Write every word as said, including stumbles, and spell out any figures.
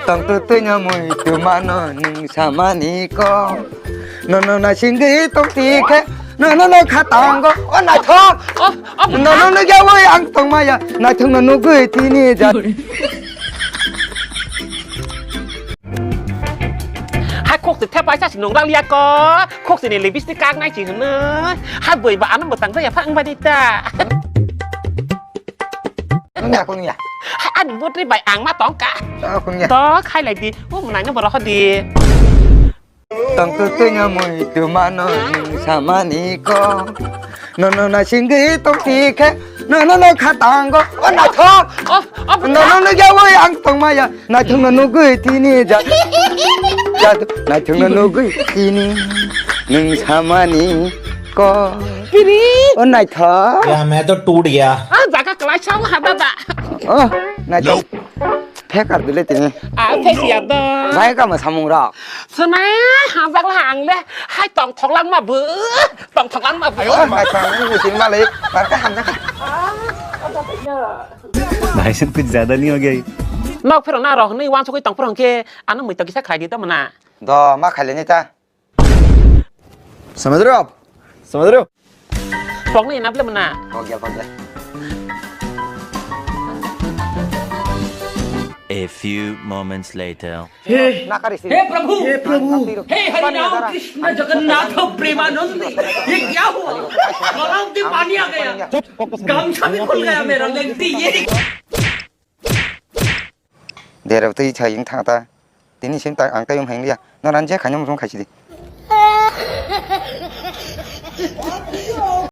Tong tu tui no mui tu mano ning samani ko. No no na singwi tong ti khe. No no no kha tango. O naithok. O, o, no no no ya woi ang tong maya. Naithok no nugwi tini ja. Hai khok se thepai sa sinong lang liya ko. Khok se ni lipstick kak nai chi hwnwi. Hai boi ba ano botang ya phang ba di ta. Nung ya, kung ya. Ani butri bai ang ma tongka. Ah, kung ya. To khai lai di. O mwnai no borok di. Tong tu tui no mui tu mano ning samani ko. No no na singwi tong ti khe. No no no kha tango. O naithok. O, o, no no no ya woi ang tong maya. Naithok no nugwi tini ja. Ja naithok no nugwi tini. Ning samani ko. Piri. O naithok. Ya, main to toot gaya. Ah, jaga kelai sao hada da. Oh, naithok. Phekar dile tini. Ah, phek ya da. Bai ka ma samung rok. Swnai, hamjak la ang le. Hai tong thok lang ma bu. Tong thok lang ma bu. Oh, naithok nugwi tini malai. Barka hamjak. भाई साहब कुछ ज्यादा नहीं हो गया ये? Nok phero na rok ni wansugwi tong phro hwnkhe ano mui to kisa khlai di to mona. Do ma khaileni ta. समझ रहे हो आप? समझ रहे हो? Pokno ina ble mona. Pokya pokya. A few moments later. हे, हे प्रभु, हे प्रभु, हे हरि राम कृष्ण जगन्नाथ प्रेमानंद, ये क्या हुआ? गलाव के पानी आ गया, गमछा भी खुल गया मेरा, लेंटी ये। Derok twi chayung thang ta. Tini sim ta ang tayung hang liya. No ran je khainung rung khaisi di.